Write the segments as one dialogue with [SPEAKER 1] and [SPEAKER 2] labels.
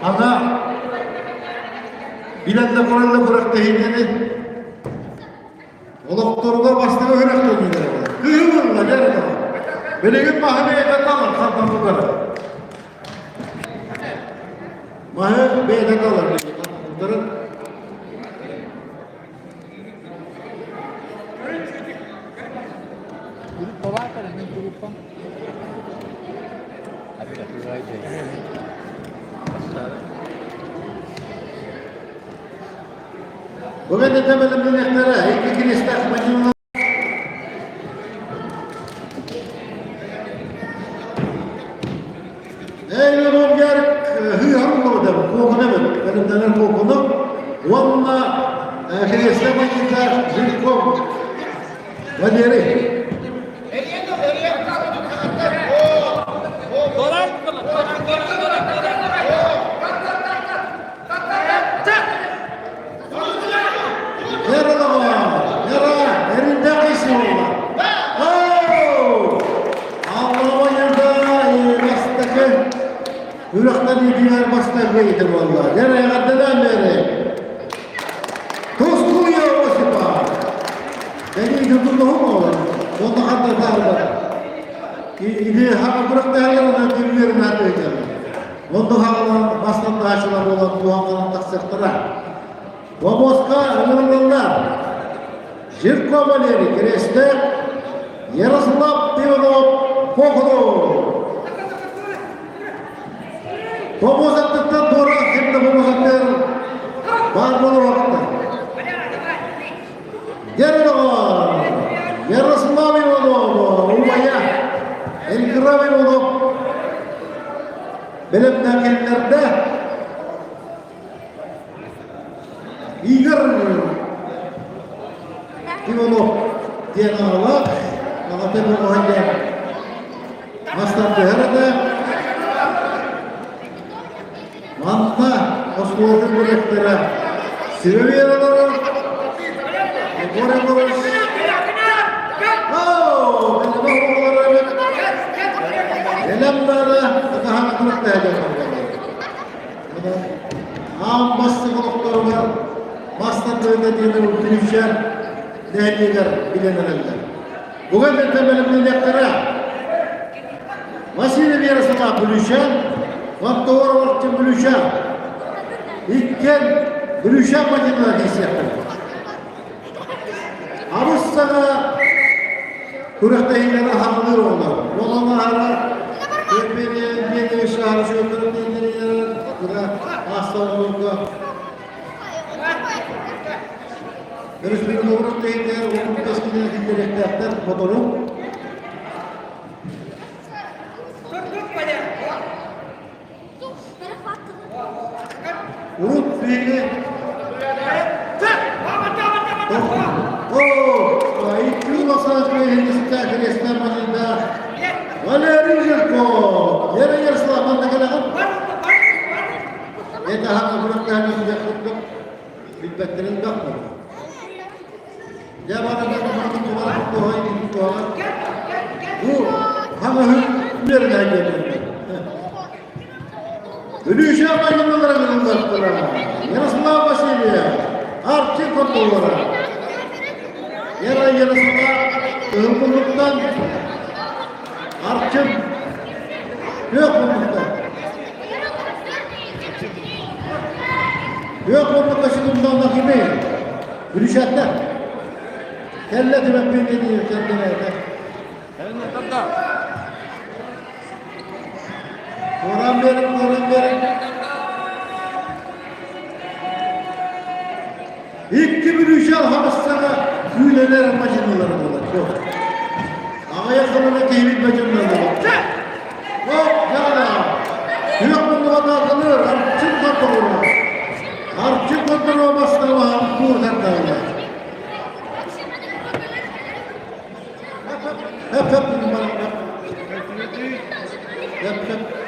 [SPEAKER 1] Ана билэллэ-көрөллө күрэхтэһиини олохторугар бастакы күрэхтэһиилэрэ буолар. Кыһыл ылла, дьэ эрэ Билигин маһы бэйэтэ талар, хантан тутар. Маһы бэйэтэ талар, тутарын. Бүгүн этэ бэлэмнэниэхтэрэ икки киристээх мадьынылар Эй, хыыһар куокуна эбит, бэлэмнэнэр куокуну уонна кириэстэ мадьынылар Жирков Валерий. Үрэхтэн бастакы ити буолла. Дьэ, эҕэрдэлээн бэри. Тускуя Осипа. Бэни тутуллуһум буолар. Онно ханна таарбат. Иди хаҕа күрэхтэһэллэр түмүлүөрүн аатыйдар. Онно хаҕалан бастатаачылар буолан туһаҥҥанан тахсыахтара. Бобуоска ыҥырыллаллар. Жирко Валерий Кириэстээх, Ярослав Иванов Кохонов. Бобуос аттыттан туора ким да бобуос аттыгар баар буолуохта. Дьэ Ярослав Иванов убайа Эльграм Иванов бэлэмнээн кэллэрдэ. Игорь Иванов диэн аҕалаах, аҕата бөҕөһө мастардыһар этэ. Манна оскуолатын дириэктэрэ Сүбэ биэрэлэрэ Егор Егорович Бэлэм баара ытаһан күрэхтэһэ Аан бастакы олохторугар мас тардыыта диэн Бүлүүчээн нэһилиэгэр билэн эрэллэр. Бүгүн эрдэ бэлэмнэниэхтэрэ. Василий Ярослав Бүлүүчээн, Вантоворов Артем Бүлүүчээн. Иккиэн Бүлүүчээн мадьыныга киирсиэхтэрэ. Абыс саҥа күрэхтэһиилэри аһаҕалыыр оҕолор. Уолан аһара Өрөспүүбүлүкэ күрэхтэһиитигэр уопут кэскилин киллэриэхтээхтэр мотору Урут биһиги Валерий Жирков, Лера Ярослав, манна кэлэҕин? Это хаҥа күрэхтэһэн сүдэх курдук билбэттэрин да Дьэ бары да Бу хаҥаһы үөрэнэ диэн Бүлүүчэ майгынылара гыныллартара Ярослав Васильев, Арчы Хотуллара. Яра Ярослав Кыһыл Арчын Күөх муннуктан. Күөх муннукка сытымдаах кимий? Бүлүүчэттэр. Кэллэ түбэппин диэн кэргэнэ. Туоран биэриҥ, туоран биэриҥ. Икки бүлүүчэ алҕабыссаҕа күүлэлэр мадьынылара буолар. Аҕыйах сылына киһибит мадьынылара буолар. Оп, дьаана! Күөх муннуга тааталыыр, арчын хотторуо. Арчын хотторуо басталаһан куурдардаалар. Hep hep numara. Hep hep.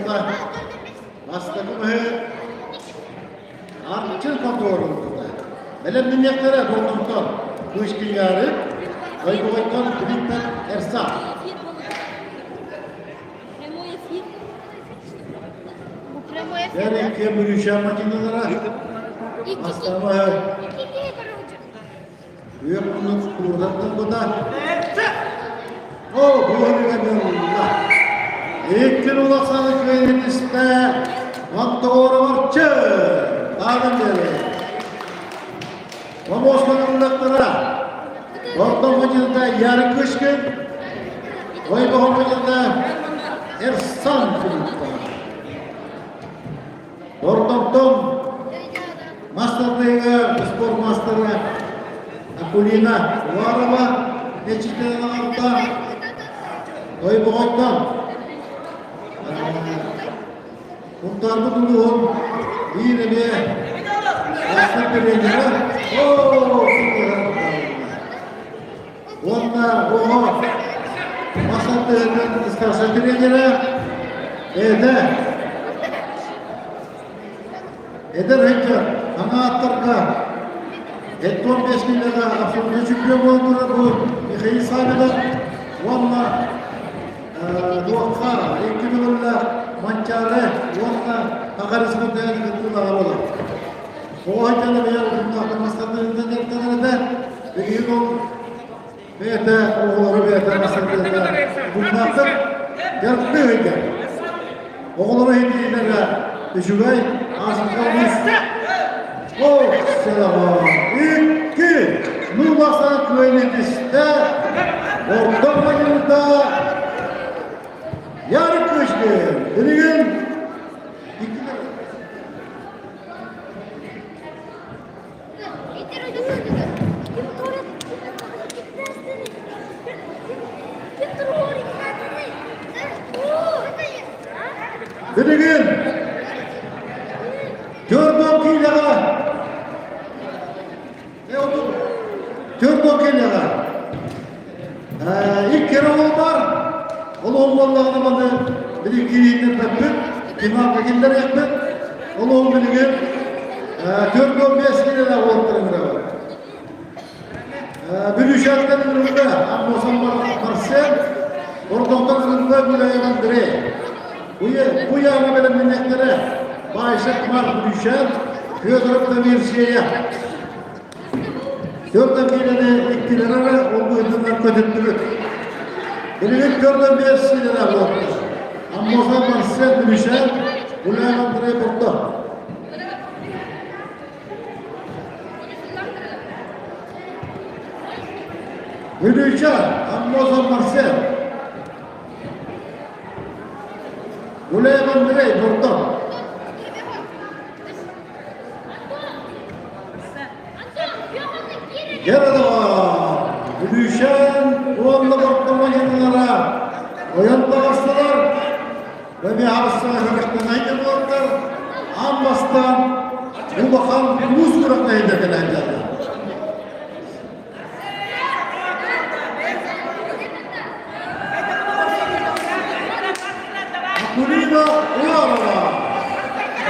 [SPEAKER 1] буолла. Бастакы быһыы Арчын хотуоруллубута. Бэлэмнэниэхтэрэ Бордоҥтон Пышкияры, Дойдугайтан Виктор Эрса. Бәрекке Бүрүшә мадиналара Астама Үөх муннук куурдаттан бута. О, буһарыга буолла. Иккин улахан кыайын истэ, Монтоҕороварчы таанан биэрэ. Помоскаларыллахтара. Орто мадьыта Яркышкин, Ойбоҕо мадьыта Эрсан Филиппов. Ортоттон мастардыыга спорт маастара Акулина Уарова эчитэн аҕалта. Тойбоҕоттон Кунтаарбыт улууһун биир эмиэ мастер тренера Уонна оҕо мас аттыһытын старшай тренерэ бэйэтэ эдэр ыччат саҥа ааттарга Эттон Бескилэҕэ абсолютно чемпион буолан турар бу Михаил Савинов уонна Дуохха икки төгүллээх Манчаары уонна Саха Республикатын кыттыылааҕа буолар. Оҕо сылдьан бэйэ утумнаахтык мастардыырынан дьарыктанар этэ. Билигин ол бэйэтэ оҕолору бэйэтэ мастардыырга утумнаахтык дьарыктыы сылдьар. Оҕолору иһитиилэрэ үчүгэй, аасыска үс. О, селаҕа икки, нуласа кыайыы түстэ, орто майыыта Ярик Кышкин, билигин Билигин 40 киилэҕэ 40 киилэҕэ икки эрэ уол бар. Ол уол буоллаҕына маны билигин кирииннэрбэппит, финалга киллэриэхпит. Ол уол билигин 45 киилэлээх уолаттар ыҥырабыт. Бүрүүшээттэн ыҥырылла Аммосов Марсен, Бордоҥтон ыҥырылла Гуляев Андрей. Бу яҕа бэлэмнэниэхтэрэ Байшак Марк Бүрүүшээн, Федоров Дамир Сея. Төрдөн киилэни иккилэрэ эрэ ол быһыытынан көтүттүбүт. Билигин төрдөн биэс киилэлээх буолла. Аммосов Марсен Бүрүүшээн, Гуляев Андрей Бордоҥ. Бүлүүчэ, Аммосов Марсен. Гуляев Андрей, Бордоҥ. Дьэ, Бүлүүчээн уонна Бордоҥ айаннара ойон таҕыстылар. Бэмиэхэ күрэхтэһээйдэ буолтар, аан бастаан улахан улуус күрэхтэһиитэ кэлэн дьалла. Акулина Уланова,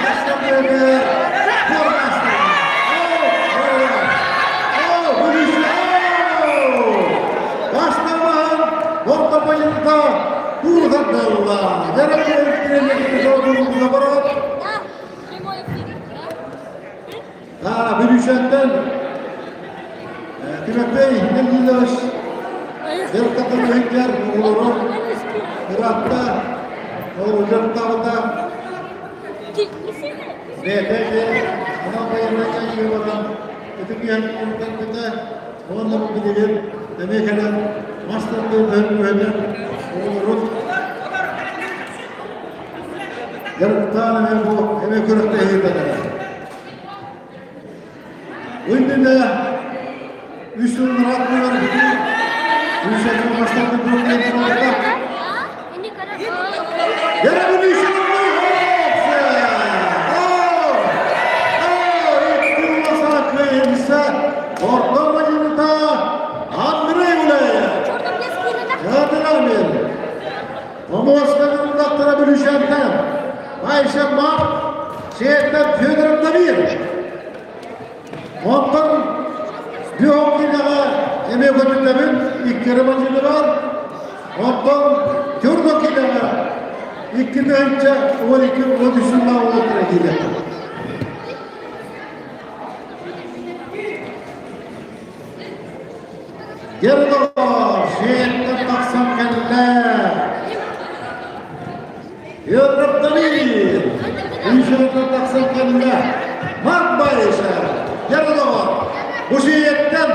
[SPEAKER 1] мастер-тренер, хормастер. Бастамаһын орто байылта Туурдардалла. Бүрүүшэттэн Тимофей Нелдилович дьарыктатан иһиттэр оҕолору ыраатта, ол дьарыктаабыта бэйэтэ анал байыаннай дьайыыга баран ытык иһэн оҥорбута уонна бу билигин эмиэ кэлэн мас тардыытын үһэнэн оҕолорун дьарыктаан эмиэ бу эмиэ күрэхтэһии кэлэр. Бу иннинэ үс сыл ыраах буолар үс сыл мастарды күрэхтэһии Омуосканы улаттара Бүрүшэнтэн. Айша Мак, Сиэттэн Федоров Дамир. Онтон Бүөх киилэҕэ эмиэ көтүтэбин, икки романины бар. Онтон Тюрно киилэҕэ 2012 13 сыллаах уолаттара киилэхтэр. Гердо сиэттэн тахсан кэллэ. Петр Үйсүнүттэн тахсан кэллэ. Марк Байыша, Гердо бу сиэттэн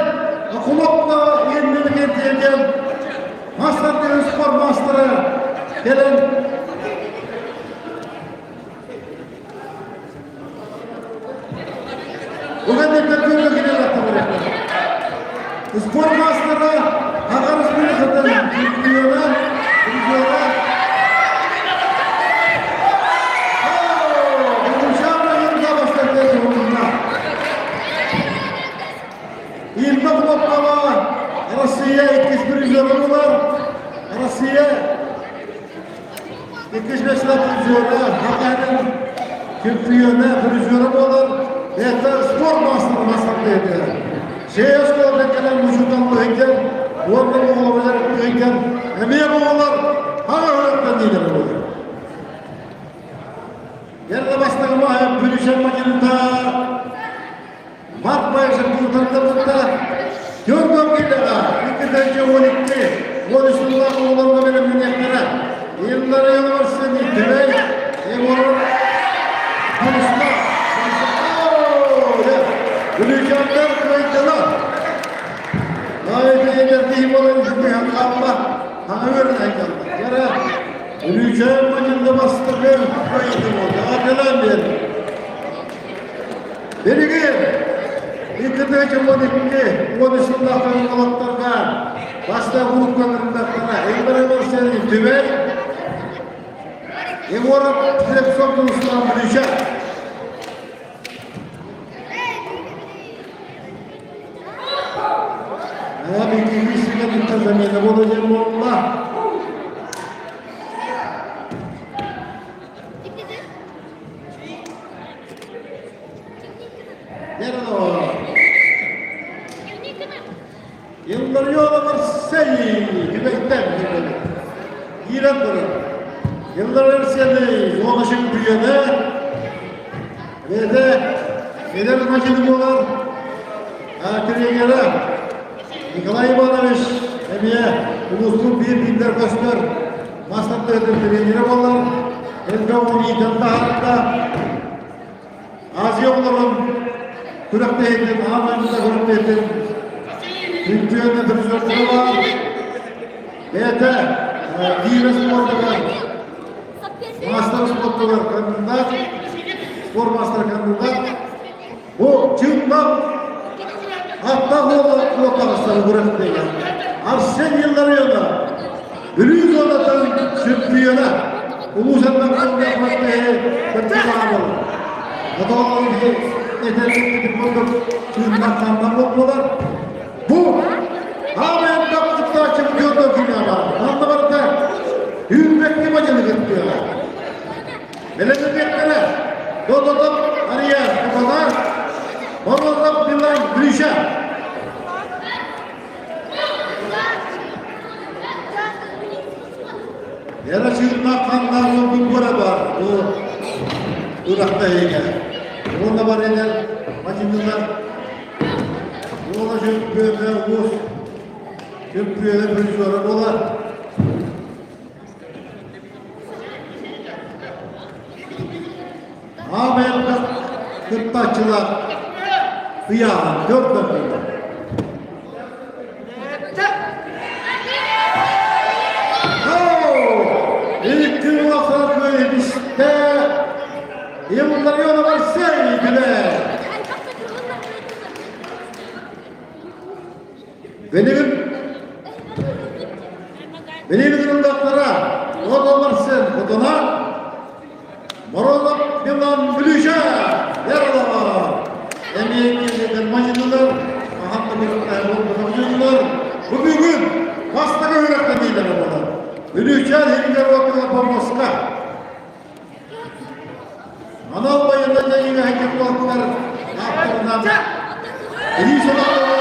[SPEAKER 1] Кулокка иэннилигин тиэрдэн мастер спорт маастара кэлэн Спорт маастара Саха Республикатын чемпиона, призера Илма Хлопкова Россия иккис призеры буолар. Россия Иккис миэстэ призера, Хатанын чемпиона, призера буолар. Это спорт маастара бастакы Сея оскуолата кэлэн мусутан ыһыгар, уонна оҕолору ыһыгар, эмиэ буолар, хаҥа өрөттөн диилэр буолар. Ерде бастагыма Бүрүсен Мадинта Марк Байшев кутардабытта Төргөн килэҕэ 212 13 сыллаах оҕолорго бэлэмнэниэхтэрэ. Иллара Егорсен Итирэй Егор Хруста Бүлүүчээннэр кыайдылар. Наайда эдэрдии буолан үчүгэй хаалла. Хаҥа үөрэн айдалла. Кэрэ Бүлүүчээн мадьында бастакы кыайды буолла. Атылан биэрди. Билигин 2012 13 сыллаах олохторго бастакы группа кыргыттара Егор Түбэй, Егоров Слепцов Руслан Бүлүүчэ. Иккиги сигэ замена буола диэн буолла. Иллариона Марсей Түбэйтэн киирэн турар. Илларион Арсений зона чемпиона. Бэйэтэ эдэр мачыны буолар тренера Николай Иванович эмиэ улууспут биир биллэр көстөр мастер тренерэ буолар. Элбэх иитэн таһаарда. Азия оҕолорун күрэхтэһиитин, аан дойдута күрэхтэһиитин чемпиона призердара баар. Бэйэтэ киирэ спордугар, мастер спордугар кандидат, спорт мастера кандидат. Бу чыҥнап аттаах уола уотаҕыстары күрэхтэһигэ. Арсен Илларионов Бүлүү зонатын чемпиона улуус элбэх күрэхтэһи кыттыылааҕа Отоҕо этэр курдук тыыннар буолар. Бу аамай элбэх кыттааччы чемпионнар күнэ баар. Манна барыта үүммэккэ мадьыны кыттыаҕа. Бэлэмнэниэхтэрэ Додотов Ария Кутана, Морозов Милан Гриша. Эра чыыннаах ханнаах уолбут буора бар бу үрэхтэһиигэ. Уонна бар эдэр мадьынылар уола чөмпүйүөнэ уус чөмпүйүөнэ призера буолар. Аам элбэх кыттааччылар ыйааһын көрдөрдүлэр. Икки улахан кыайбистэ Илларионов Арсений билэр. Билигин Билигин ыллахтара Лодомарсен Хотуна Морозов Милан Бүлүүчэ Яралаҕа эмиэ киирдэр мадьынылар ахан да буолбатах бу бүгүн бастакы үрэхтэниилэрэ буолар. Бүлүүчээн иһигэр уотуга помоска. Анал байыаннай дьайыыга сылдьар уолаттар ааттарынан Илии Соловьева,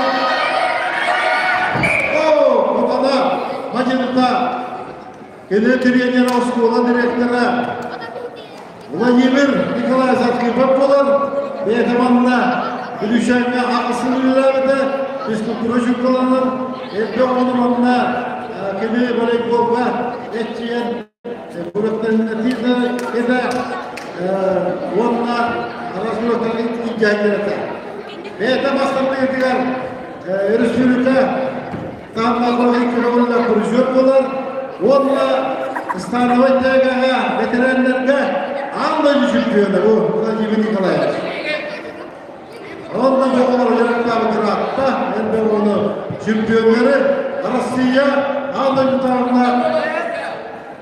[SPEAKER 1] О, Кутана Мадинта, кини тренер оскуола директора Владимир Николаевич Архипов буолар, бэйэтэ манна Бүлүүчээҥҥэ аҕысын үлэлээбитэ, физкультура учууталанар, элбэх оҕону манна кини волейболга эрчийэн күрэхтэһиннэрии этэ уонна араас күрэхтэргэ илдьээччилэр этэ. Бэйэтэ бастакытыгар өрөспүүбүлүкэ таһымнаах көрөҕүллэр призер буолар уонна становой тээгэҕэ ветераннарга аан дойду чемпиона бу Владимир Николаевич. Онно оҕолор дьарыктаабыт ыраатта, элбэх оҕону чемпионнары Россия аан дойду таһымнаах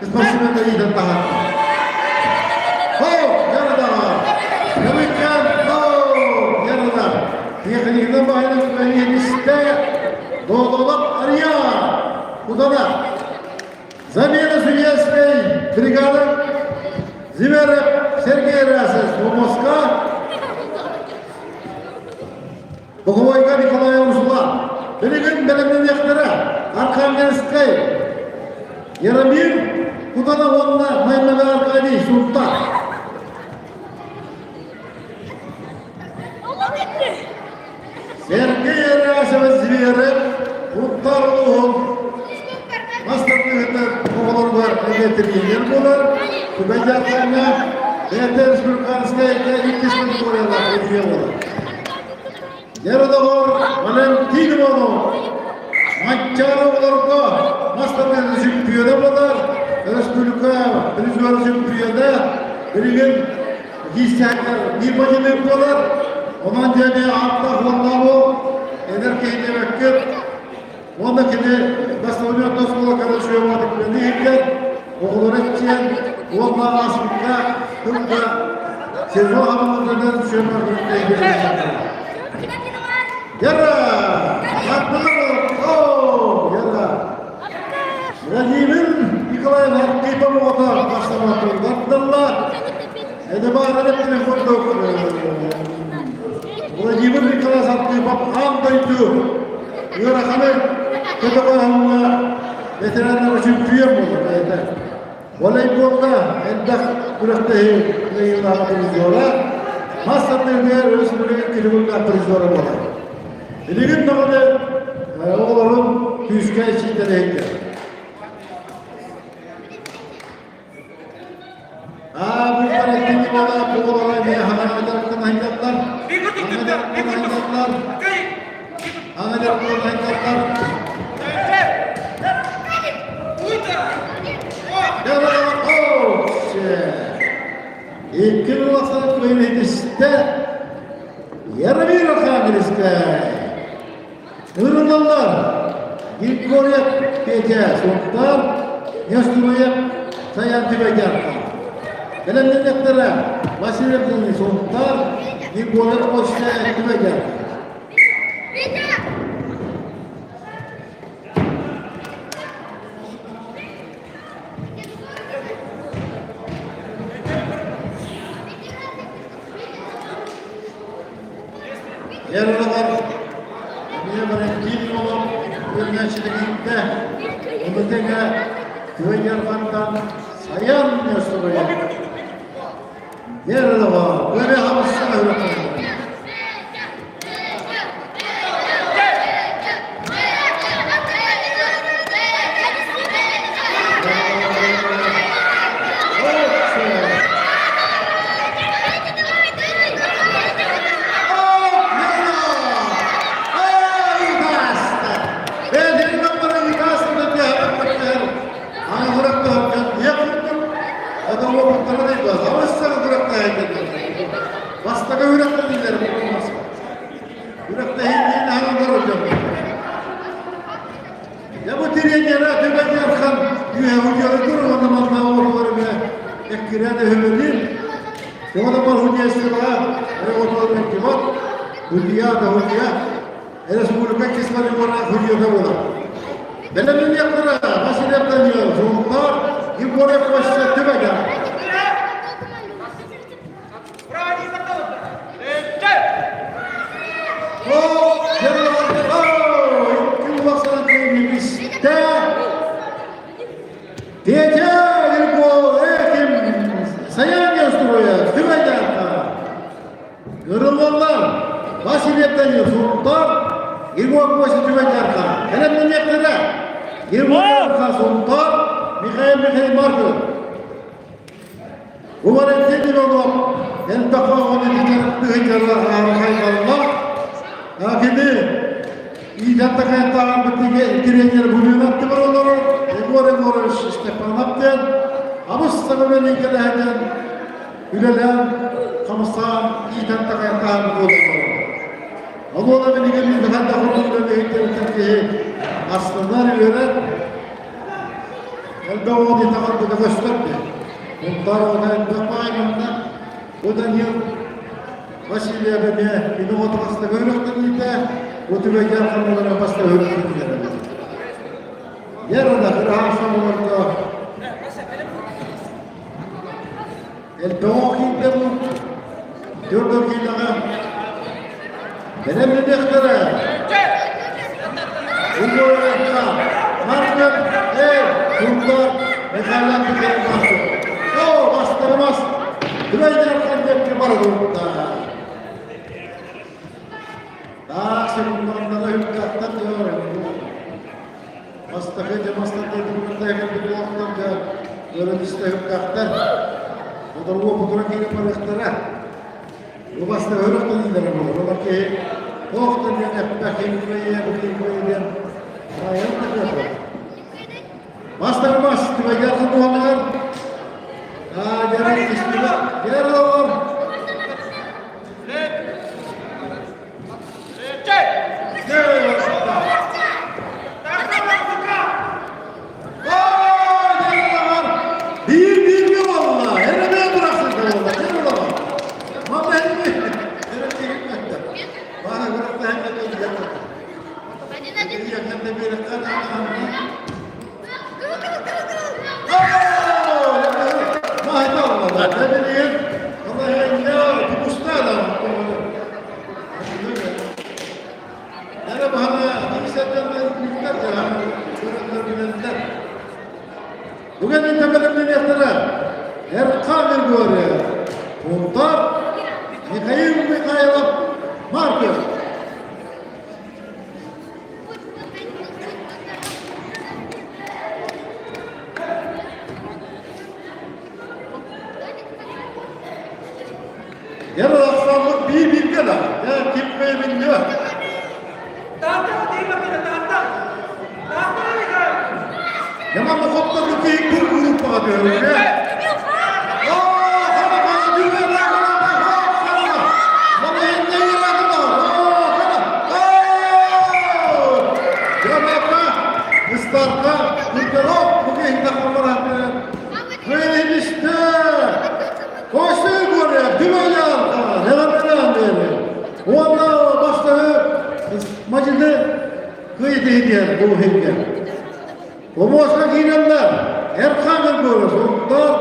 [SPEAKER 1] спортсменнар иитэн таһаарда. Хоу, Ярда! Набыккан, хоу, Ярда! Техникынан баһынан истэ, Дололап Ария, Кудана. Замена судейской бригады Зиверов Сергей Расов, Москва. Боговойга Николай Руслан. Билигин бэлэмнэниэхтэрэ Архангельскай, Яромир, Кутана уонна Маймага Аркадий Сунтар. Сергей Ерасович Зверев Сунтар улууһун бастакыһыттан оҕолоругар эмиэ тренер буолар. Түбэй Дьаархаҥҥа бэйэтэ республиканскай иккис категориялаах судьуйа буолар. Дьэ доҕор Валентин Иванов Манчаары оҕолорго мас тардыһыы чемпиона буолар. Республика призер чемпиона. Билигин Десятер биир буолар. Онон диэни ааттаах уоннааҕы эдэр киһи диэбэккит. Уонна кини бастакы оскуола короче иһигэр оҕолору иччиэн уонна ааспыкка тылга сезон хамандатынан сүөмэр Яра! О, Яра! Владимир Николаев Архипов оҕото бастаматыллар Эдебаарын курдук Владимир Николаевич Архипов аан дойду ыараханы көтөҕөһүҥҥэ ветераннар чемпион буолар бэйэтэ. Волейболга элбэх күрэхтэһии кыайыылаах призера, мас тардыһыытыгар өрөспүүбүлүкэ килибуллаах призера буолар. Билигин даҕаны оҕолорун күүскэ иччитэлэһиттэр. Аа, бұл бараттын бала оҕолоро эмиэ хаҥа дьарыктан айдаллар. Хаҥа дьарыктан айдаллар. Хаҥа дьарыктан айдаллар. Икки улахан кыайыытыстэ Яромир Архангельскай. Ырыналлар Григорьев Петя Сунтаар, Нестуруев Саян Түбэйдээххэ. Бэлэмнэннэхтэрэ Васильев Сунтаар, Григорьев Костя Түбэйдээххэ. Эрэлэҕэр эмиэ Валентин Иванов үөрэнээччилэриттэ ону тэҥэ Күөн Ярхантан Саян Нестерович Эрэлэҕэ Өрө хамсаа үрэхтэрэ. Бастакы үрэхтэниилэр Үрэхтэһиини аһыллар дьон. Дьэ бу тириэньэрэ Түбэй Дархан үөһэ удьуорутур уонна манна оҕолор эмиэ эккирээн өһүлэнир. Тоҕо бар худьяйствоҕа отуор Худья да худья республика кислородора худьята буолар. Бэлэмнэниэхтэрэ Василий Данилов, Сунтаар, Егоров Костя Түбэй. Киирдэ. Петя Егор Эхим Саяния строя Түбэйдээххэ. Ырыллаллар Васильев Данил Сунтар, Егор Костя Түбэйдээххэ. Кэлэмнэниэхтэрэ. Егор Сунтар, Михаил Михаил Марков. Валентин Иванов элбэх оҕону тыһыйдара хайҕаллар. Кини иитэн такайан тренер Бунин аттыгар олорор Егор Егорович Степанов диэн абыс саҥа кэлэһинэн үлэлээн, хамсаан, иитэн такайан таһаарбыт буолар. Онуола билигин Михаил Дахурдун үлэлэһиттэриттэн киһи астынар, үөрэр. Элбэх оҕо диэтэҕэр көстөр дии. Мунтаар оҕото элбэх баай манна. Бу Данил Васильев эмиэ кини оҕото хаста үөрэхтэниитэ, бу түбэйдэр хаммалара хаста үөрэхтэниилэр эбит. Герада кыраһааса олорго элбэх оҕо киирдэ бу. Төрдө киилэҕэ бэлэмнэниэхтэрэ. Угуоракка Марков Эр Курдар Михайлов Михайлов О, бастарымас Түбэйдэр хандепке барылытта. Таах секундалары үктаттар диyor. Бастакы демонстративный кэлбит көрөн-истэ үктаттар. Бодорго бутура киирэн барыахтара. Бу баста өрөх дииллэрэ буолар. Олор киһи туох да диэн эппэх киһи бу киһи диэн айан да кыатар. Бастакы бас түбэйгэ туһаныгар дьара кистигэ дьара Биир бииргэ буолла. Эрэмэ бырахсыта буолла. Ким буолла? Мама эрэмэ. Эрэмэ Баара Бүгін бэлэмнэниэхтэрэ Эрхан Григорьев, Унтар Михаил Михайлов Марков. Яралахсаммыт биир бииргэ да, ким билбэт. Яман хотто киһи бір группаға түһэргэ. Ыстарка, Куркаров, Уонна бастакы мадьыны кыйытыһытыан бу иһиргэ. Омуоска киирэллэр Эрхан Егоров, Сунтаар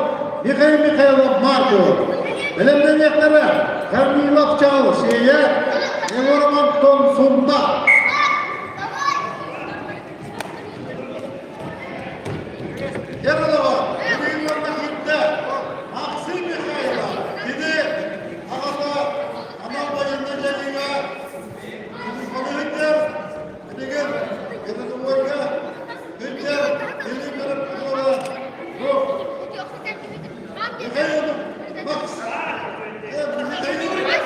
[SPEAKER 1] Михаил Михайлов Марков. Бэлэмнэниэхтэрэ Корнилов Чаал Сиэйэ, Егоров Антон Сунтаар. Ярылова, Бүгүн киирдэ Максим Михайлов, кини аҕата анал байыаннай дьайыыга балыһыттар, билигин ГТТУ-га күндэр кини көрөр бу Михаил Макс Михаил Михайлов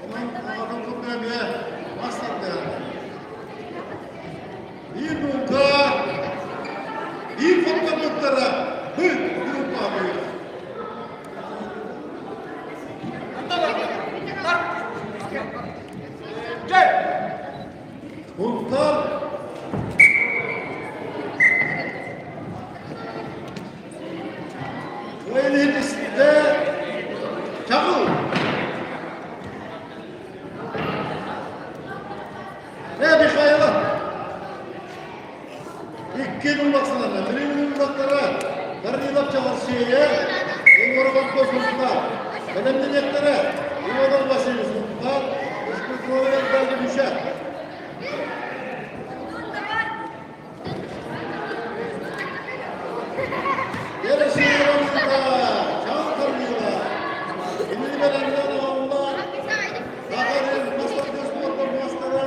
[SPEAKER 1] Онон аҕатын курдук эмиэ мас тардыһар. Биир булка, биир хотторбуттара быт группа быт. Бултар. Икки нуллахсыларна, Трибуналлара Корнилов Чаҕарсыйа, Егоров Сунтаар, бэлэмнэниэхтэрэ Иванов Василий Сунтаар, Физкультура Дүшэ. Ересиевна Чаң Корнилова, Кинини бэлэмнээн оҕолор Гагарин бастакы спорт маастара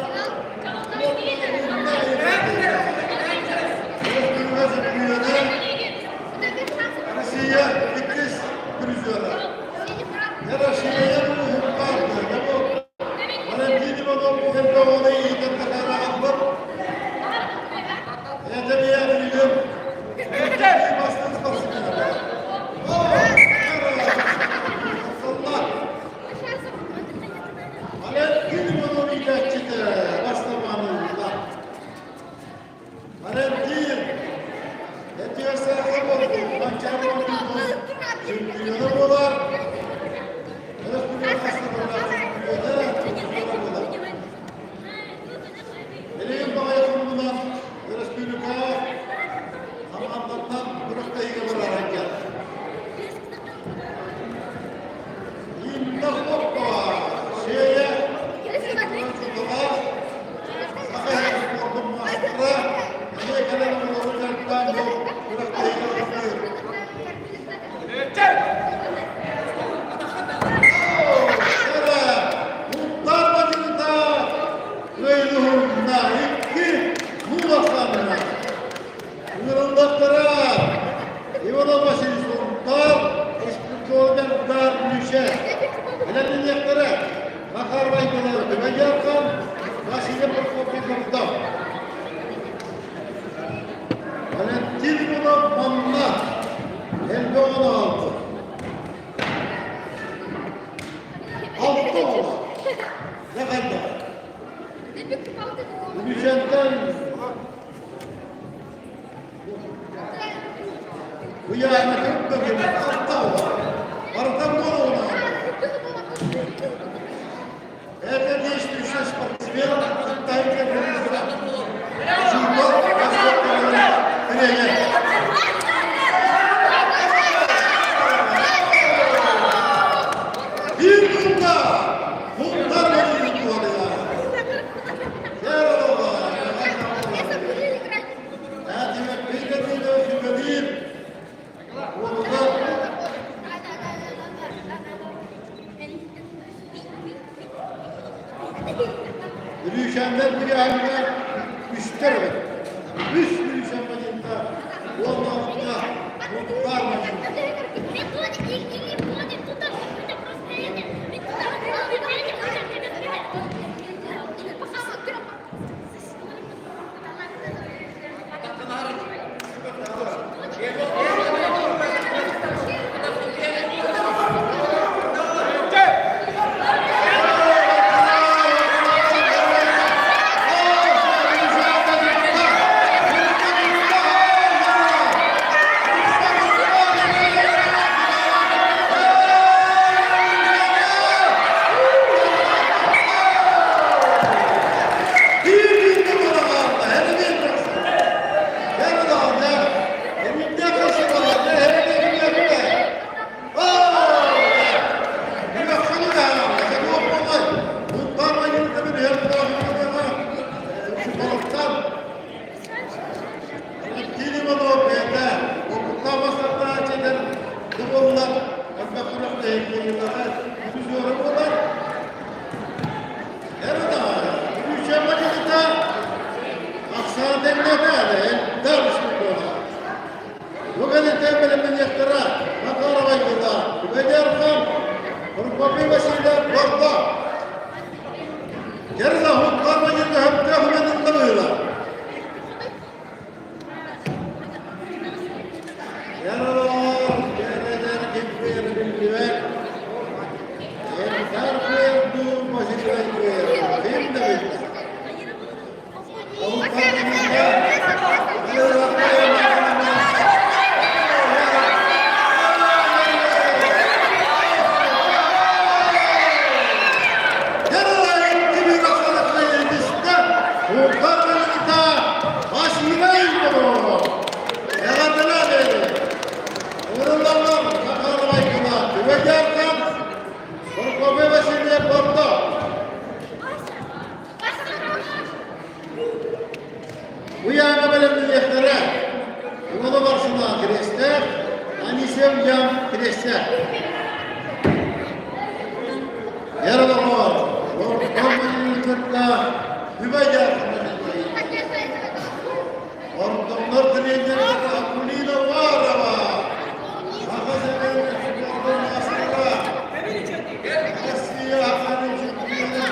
[SPEAKER 1] Россия иккис призера. Россия Валентин Иванов элбэх иитэн таһаарар Эдэрия билигин бастыҥ спортсмена. Валентин Иванов иитээччитэ бастамаанылла. Валентин, этиэсээхэ буолбут Манчаары чемпиона буолар. Өрөспүүбүлүкэ чемпиона буолар. Билигин баҕайы хомунан өрөспүүбүлүкэ хамаандаттан күрэхтэһиигэ барар айгар. Инна Хлопкова, Сея Чудова, Саха спордун маастара, эмиэ кэлэн оҕолору дьарыктаан бу күрэхтэһиигэ бастыыр. Муттар бачыыта кыайыһунна икки муулахтанна. Ыҥырыллахтара Иванов Василий Сунтаар, Испирдиновдар Бүлүүчэ. Бэлэмнэниэхтэрэ Макар Байбалов Түбэй Василий Прокопьев Мурдов. Валентин Иванов манна элбэх оҕону аҕалбыт. Алта оҕо. Дьэ хайдах? Бүлүүчэнтэн Ыйааһынатын көрүҥэр алта оҕо. Барыта уон оҕону аҕалбыт. Это действующий спортсмен Китайская Республика. Учуутал, тренер. Bir bunda, bunlar Бүрүүчээннэр бириэһэҥҥэ үстэр эбит. Үс бүрүүчээн бадьыҥта уонна алта муҥтаар бадьыҥта. бэлэмнэниэхтэрэ. Уола барсылаах кириэстээх, Анисим Ян кириэстээх. Эр олоҕор, кытта Ордоннор тренердара Акулина Уарова, Саха сирин спордун маастара, Россия Сахалин чемпиона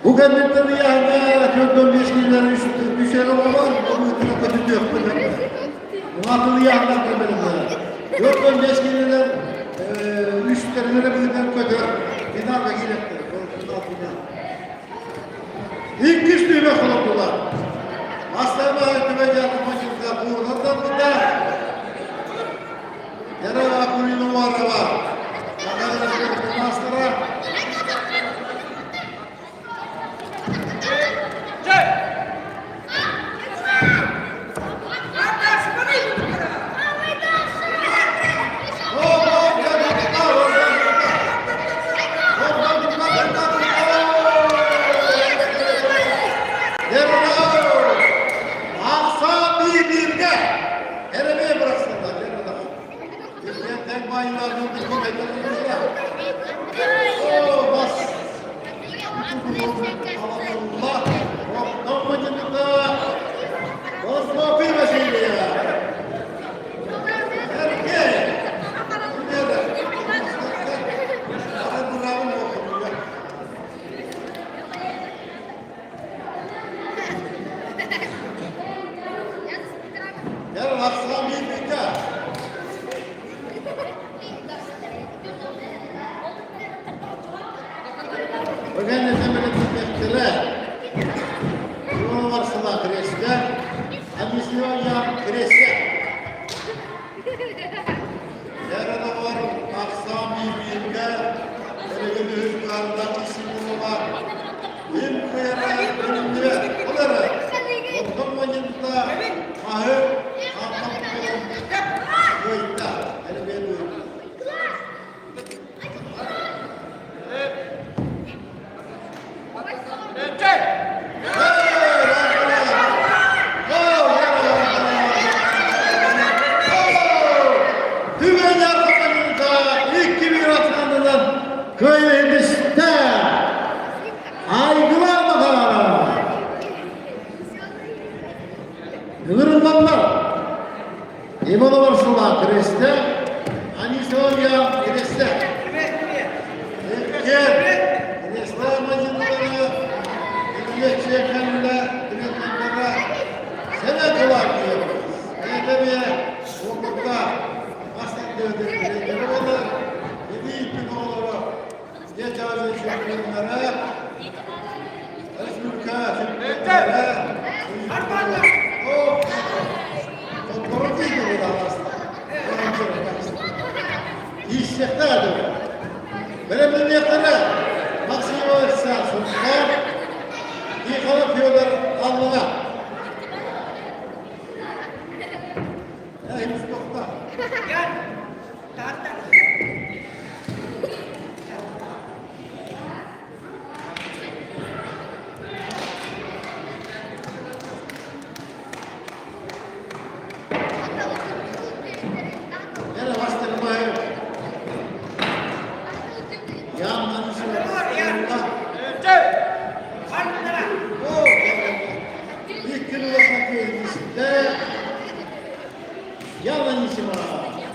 [SPEAKER 1] Бу кэнниттэн ыйааһыҥҥа 45 киилэлэр үс эрэ оҕолор быытына көтүтүөхпүт Улаатыл ыйааһыннар көмөлөллөрө. 45 киилэлэр үстэрин эрэ быытынан көтөр финалга киирэттэр. Финал финал. Иккис түһүмэх олордулар. Бастакы түбэ командирга буурдан Яра Акулинова маастара. Ыҥырыллаллар. Иванова сыла Кресте, Анисовья Кресте. Эккер, Кресло мадьыннара, Илья Чеханла, Сәлә кылар Әйтәме, округта бастан болар, Еди оҕолоро, Дьэ чемпионнара, республика чемпионнара, Тиийсиэхтээх этэ. Бэлэмнэниэхтэрэ Максимович Сунтаар, Тихонов Федор Аллана. Икки улахан күөлүстэ Яна Анисимова.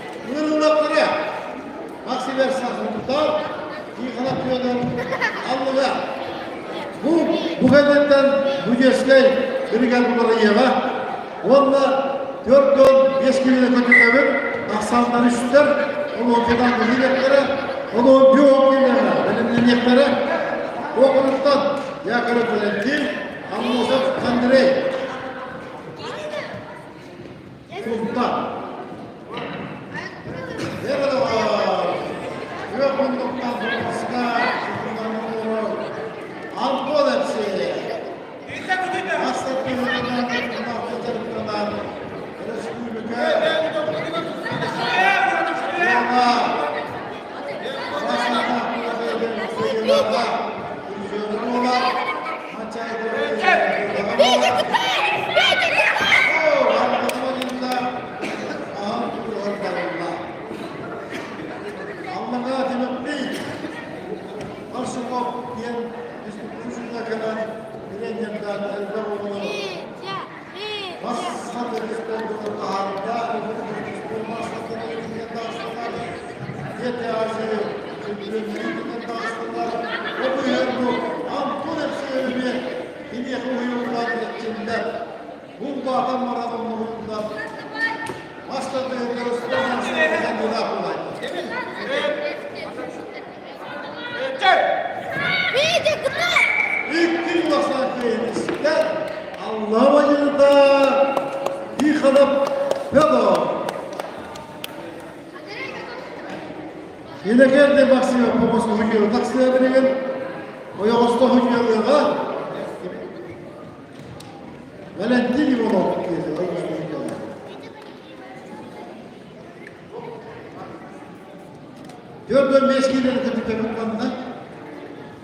[SPEAKER 1] Максим Сахунтар, Тихонов Федор Аллыга. Бу бу кэнниттэн Будецкай бригада барыйыаҕа уонна 45 киилэ көтүтөбүт, ахсааннары үстэр, олоҥхотон быһыылыахтара, олоҥхо киилэҕэ бэлэмнэниэхтэрэ. Уокуруктан Яков Валентин, Аммосов Андрей. Сунтар. Күөх муннуктан Москва Антон Алексеев. Республика Аллаҕа Тимофей Барсуков диэн институтка кэлэн тренердаан элбэх оҕону Бас республика таһаарда, Азия чемпионнарын таҕыстылар. Ол иһин бу Антон Алексеевич киниэхэ уһуйуллан эрчиллэр. Бу улаатан баран оннугуннар Мастер кандидат буолар. Икки улахан киһинистэр Аллаһ айыыта Тихонов Федор. Иннокентий Максимов помос уһуйуо тахсыа билигин ойоҕосто уһуйуоҕа Валентин Иванов киһи ойоҕосто уһуйуоҕа. 45 киилэни көтүтөбүт манна.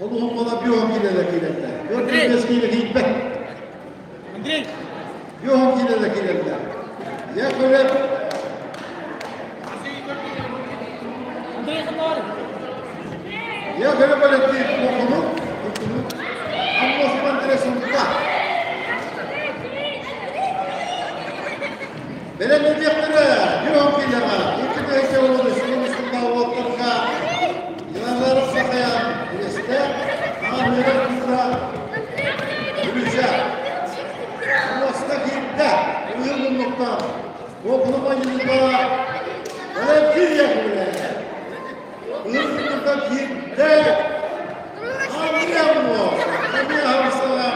[SPEAKER 1] Ол уһун буола 5 киилэлэ киирэллэр. 45 киилэ киирбэт.
[SPEAKER 2] Андрей!
[SPEAKER 1] 5 киилэлэ киирэллэр. Яковлев.
[SPEAKER 2] Андрей ханна
[SPEAKER 1] Яковлев Валентин Кохунук. Аммос Андрей Сунта. Бэлэмнэниэхтэрэ Юрий Киляҕа, 2013 сылын устунда уолаттарга Январь Сахаян үлэстэ, Аан Кура Бүлүүчэ. Муоста киирдэ, уйун муннуктан, Куокунума Ньыла, Валентин Яковлев. Уйун муннуктан киирдэ, Андрей Андрей Хамсалаах,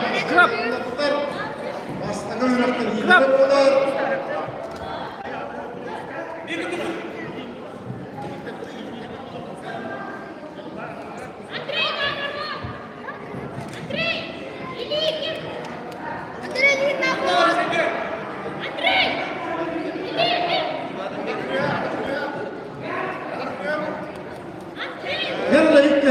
[SPEAKER 1] Бастакы үрэхтэр иитэр буолар.
[SPEAKER 3] Андрей Макаров! Андрей! Иликин! Андрей Литовов! Андрей! Иликин! Андрей!
[SPEAKER 1] Herra икки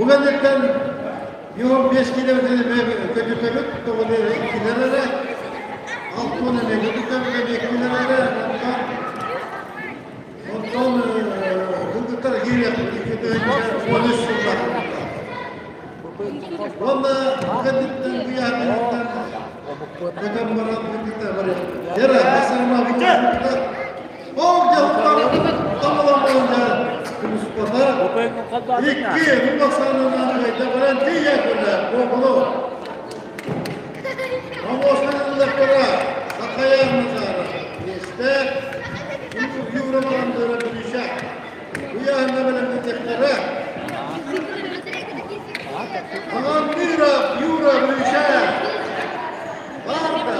[SPEAKER 1] Бу кэнниттэн 25 километр көтүтөбүт, тоҕо иккилэр эрэ, 60 эмэ көтүтөбүт, эмэ иккилэр эрэ, онтон кыргыттар киириэхпит 2013 сыллар. Уонна бу кэнниттэн бу яһаныттан көтөн баран кыргыттар барыахпыт. Дьэрэ, басарма бу Ол дьахтар тамаламалында күнүспата икки муннахсаанынан баран тиийэ көрө буолу. Амосаныллара Сахаян Назара Лесте Юра Маландара Бүлүшә Уяһына белән Амира Юра Бүлүшә Барда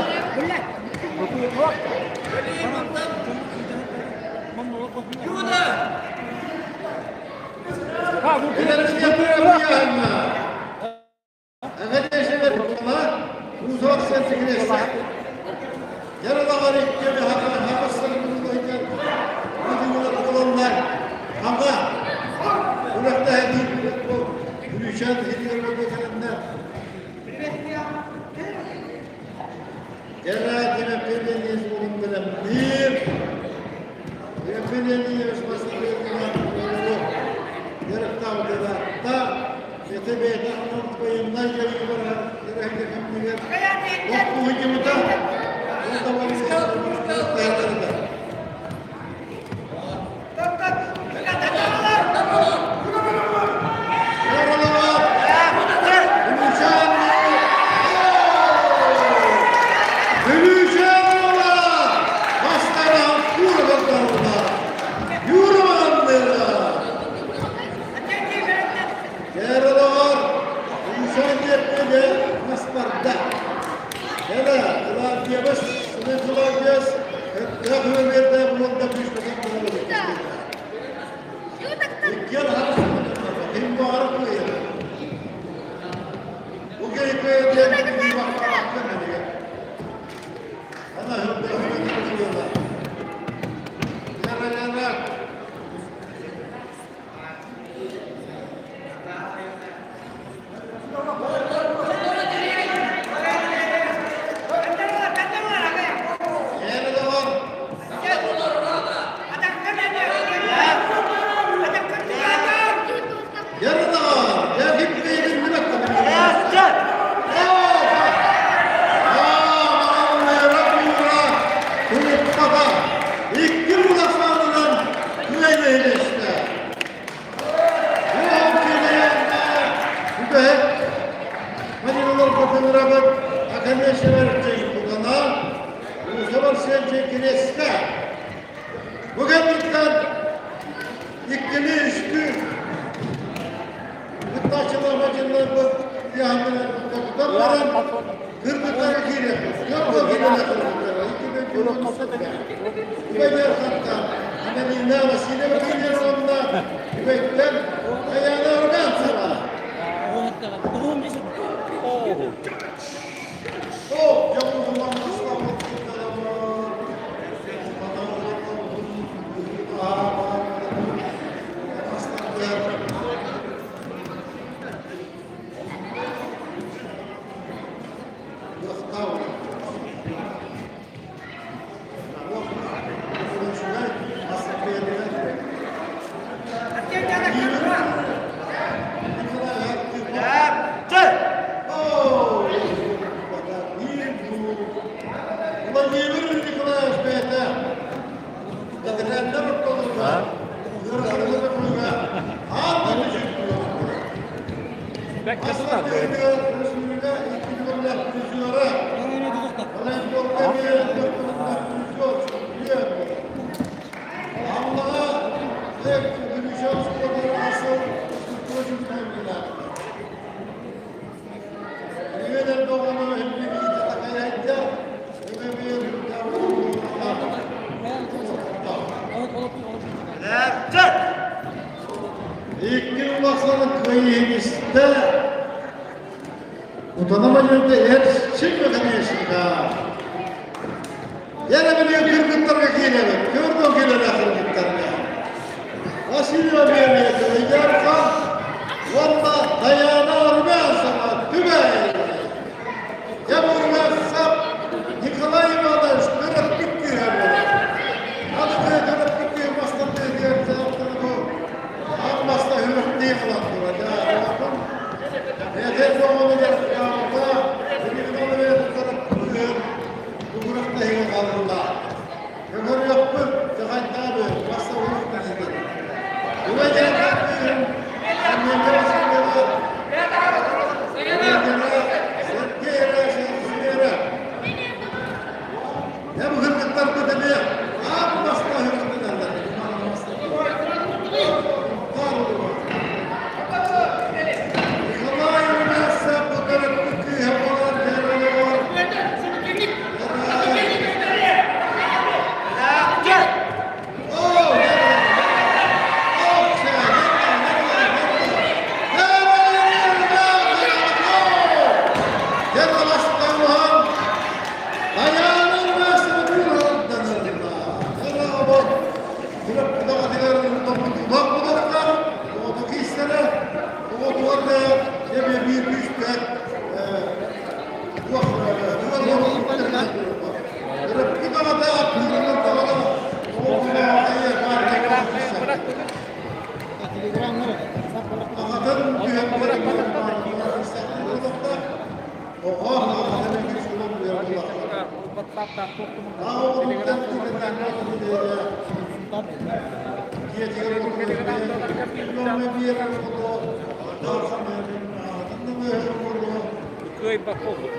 [SPEAKER 2] Кыайбат буолбут.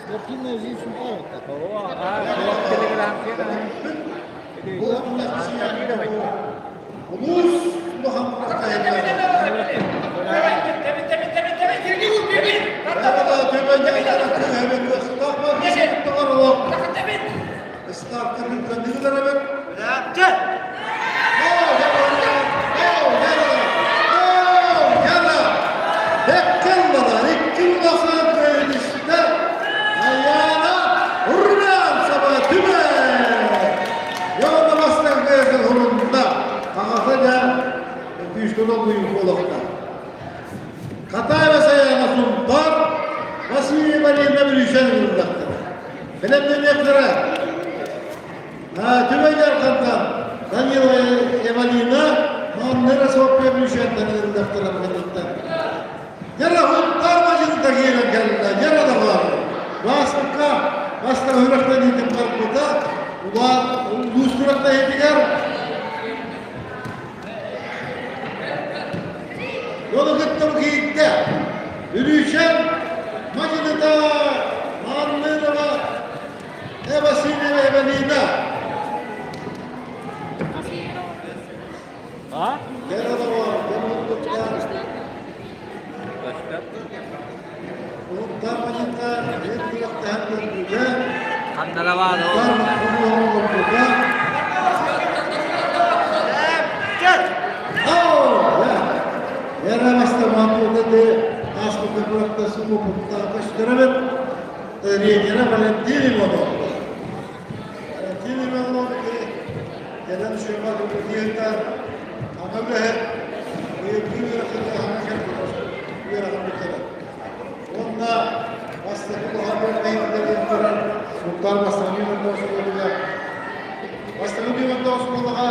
[SPEAKER 4] Спортивная жизнь Сунтара.
[SPEAKER 1] Улуус улахан Катаева Саяна Сунтар, Васильева Лена Бүлүүшэн ылыллахтара. Бэлэмнэниэхтэрэ. Түбэй Ярхантан Данила Эвалина, Манныра Софья Бүлүүшэнтэн ылыллахтара быһыттан. Яра Сунтар мажылда киирэн кэллэ, яра да бар. Бастыкка, баста үрөхтөн иитин барбыта, улаат улуус күрэхтэһиитигэр Ону кытта киирдэ. Бүлүүчэн мадьыныта Маннырова Васильева Эвелина.
[SPEAKER 2] А?
[SPEAKER 1] Кералова, Кералова, Улуттар мадьыныта биир күрэхтэһэн көрдүгэ.
[SPEAKER 2] Ханналабаада
[SPEAKER 1] Улуттар олордуга. Тренера Валентин Иванов. Валентин Иванов кэлэн шуйма киһитэ ама үлэһит үөрэҕин бүтэрэр. Уонна бастакы улахан үөрэҕин турар Султан бастакы оскуолатыгар бастакы оскуолаҕа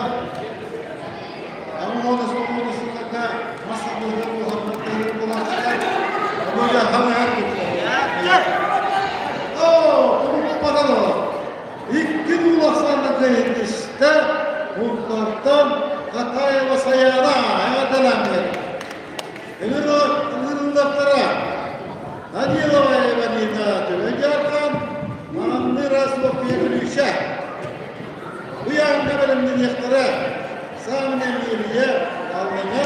[SPEAKER 1] Икки дуулахсаанна иһиттистэ Мунтартан Катаева Саяна эҕэрдэлээммит. Ыҥырыллахтара Данилова Иванина Түбэ-Дьаархан, Маҥанныра Софья Бүлүүшэ. Ыйааҥҥа бэлэмнэниэхтэрэ Саамина Эмилия Аллана,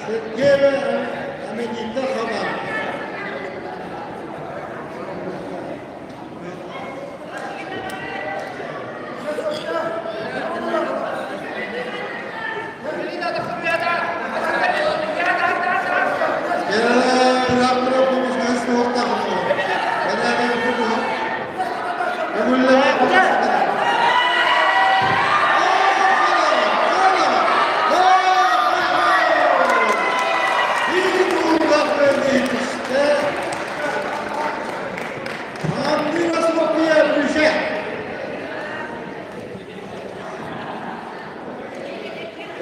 [SPEAKER 1] Сергеева Амелита Хабан.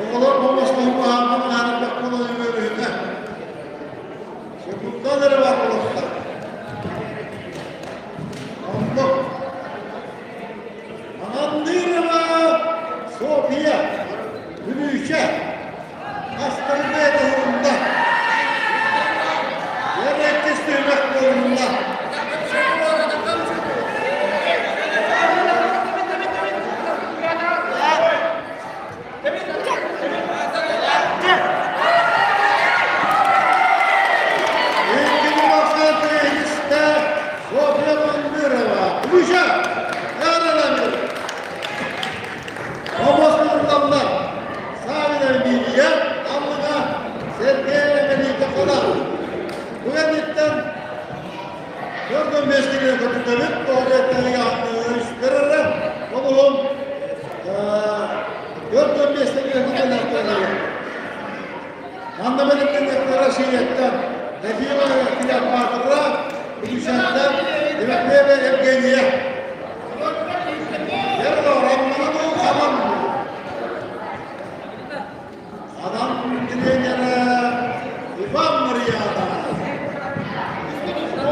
[SPEAKER 1] Оҕолор боллостоһугу аһарбат аһарбат буолан үөрүүтэ. Сокуттан эрэ бар буолуохтар. Оннук. Анандырова София Бүлүүчэ астарда туһунда. Уон иккис түһүмэх буолунна. Икки Софья Мандырова, Бүлүүчэ, Яраламир. Обоскуллаллар. Савина Эмилия, Аммына Сергей Эмилия Хонар. Бу кэнниттэн төрдөн миэстэтигэр көтүтэлик туалеттарыгар үстэрэрэ, ол уһун төрдөн миэстэтигэр көтүтэлэр Манна бэлэмнэннэхтэрэ Россияттан Ефимова Клеопатра, Илюшаттан Тимофеева Евгения. Адам тренері Иван Марьяна.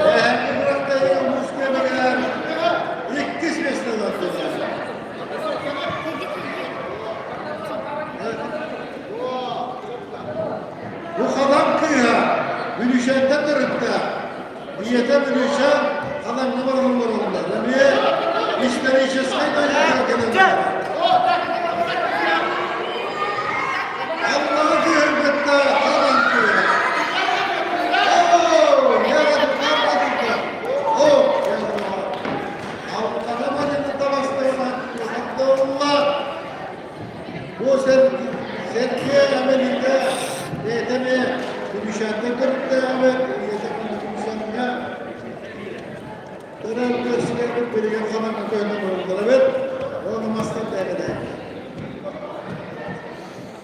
[SPEAKER 1] Эһэҥҥи бырахтайы мускуйа иккис миэстэ. Ийэтэ Бүлүүчээн Хадаҥҥа баран олороллор. Эмиэ историческай дойдутугар кэлэллэр. Аллаҕа кыыһын кытта Хадан кыыһа. Оо, яра Оо, Алтана мадьыны табастарынан куотатталла. Бу Сергей Амелита бэйэтэ эмиэ Бүлүүчээттэн төрүттээҕэ, ийэтэ Бүлүүчээҥҥэ төрөөн көрсүбэппит билигин ханан көһөн олороллор эбит. Оны мастан бэйэлээх.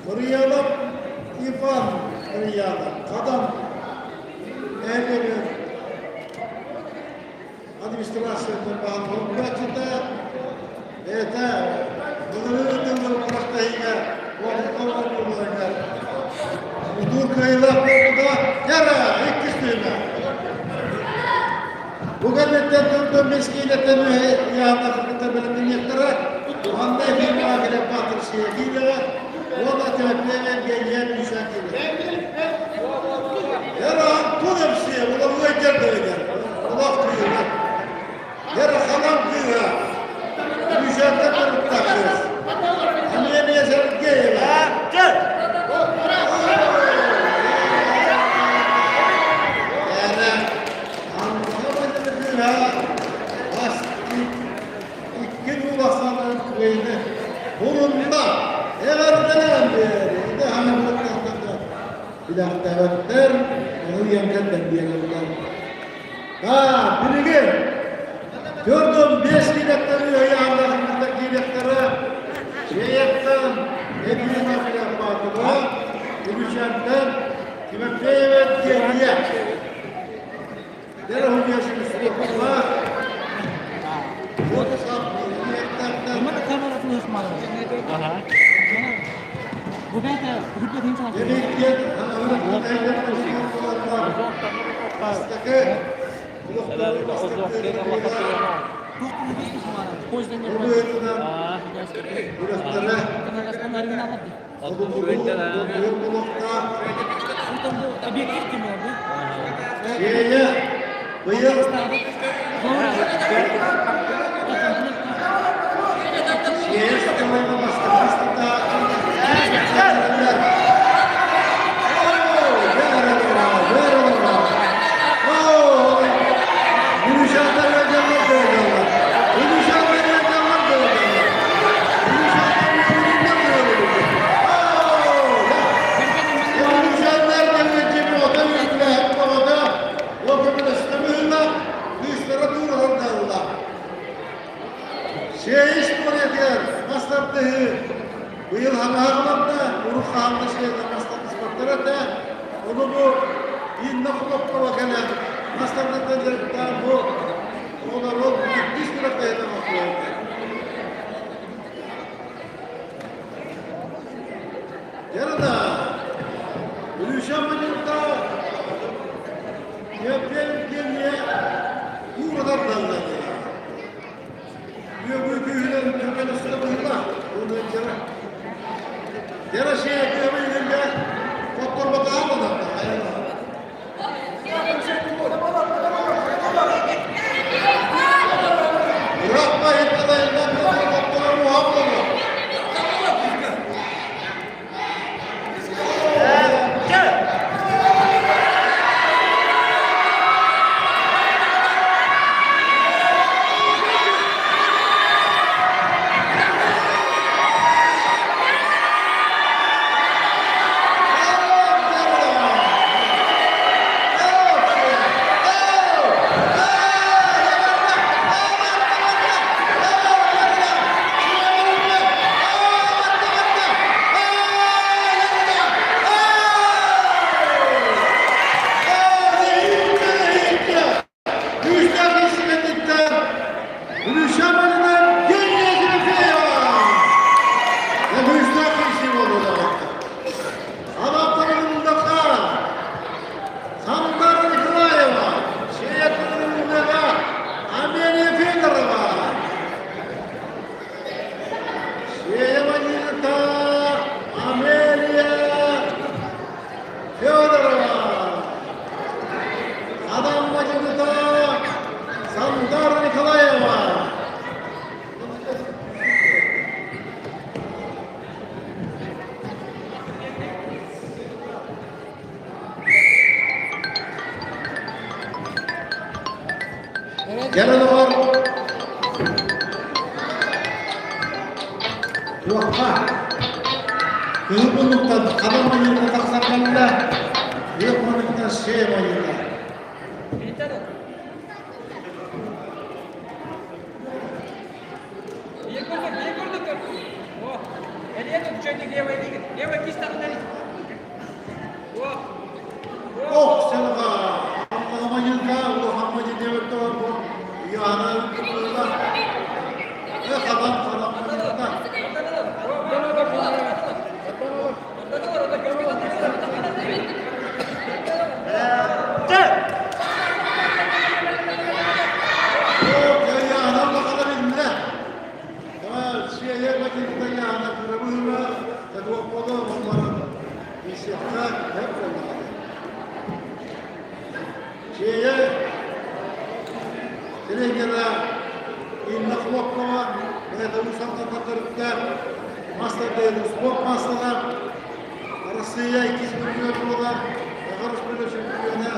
[SPEAKER 1] Мырыялап Иван Мырыялап, Хадан нэһилиэгэр администрациятын баһылыгын бааччыта, бэйэтэ былырыын ыытыллыбыт күрэхтэһиигэ уопутка оонньууларыгар муҥутуур кыайыылаах буолбута Яра иккис түһүмэх. Бу кэнниттэн турдун мискиинэттэн үһэ ыйаахтарбыттан бэлэмнэниэхтэрэ. Манна эфиргэ кэлэн Патрисия киинэҕэ уонна Тимофеева Евгения Миша киинэ. Яра Антон МС уларыйа дьэрдэригэр олох кыыһа. Яра Халан кыыһа Мишаттан төрүттээх кыыс. Амелия Сергеева. Яра Антон кыыһа бас икки уулассаларын кыайыны бурунна эҕэрдэлээн биэри Билэхтээбэттэр, ону ийэмкэн бэрбиэлэллэр. Аа, билигин 45 киилэттэн ыйаалларыттан киириэхтэрэ Чеяттан Эдина Клеопатова, Үгүчэнтэн Тимофеева Евгения. Быйыл Сиэйис муоретыгар мас тардыһыы быйыл хаҥаһа урут хаһан сиэйдэ мас тардыспаттар этэ. Ону бу Инна Хлопкова кэлэн мас тардыттан дьарыктаан бу оҕолору иккис күрэхтэһиитэ оҥостубуттар. Ярада, Илюша Манюта, Евгения Урадарданна. Үөгү күүһүнэн түргэн устата быһыылаах. Уонна дьара. Дьара шея күөмэ илингэ хотторботоҕо буоларда. Быраппа итталайынан хотторор уһа буолуо. Адам мадьыныта Сандара Николаева. Дьэ, доҕор, туохха кыһыл муннуктан хабан муннукка тахсан барда, күөх муннуктан сиэ муннука. Ох, сылга Амманьыка улахан мадьыныбыттар бу Яна кытылла хабан хабан муннукта. Яна бахала биллэ. Сиэйэр мадьыныта Яна кырабыыла тадуоппола онларын Исиэххэ бэрт буоллаҕа. Сиэйэ тренера Инна Хлопкова бэйэтэ Уус Алдантан төрүттээх мастер спорт маастара Арассыыйа иккис призер буолар, Саха Республика чемпиона,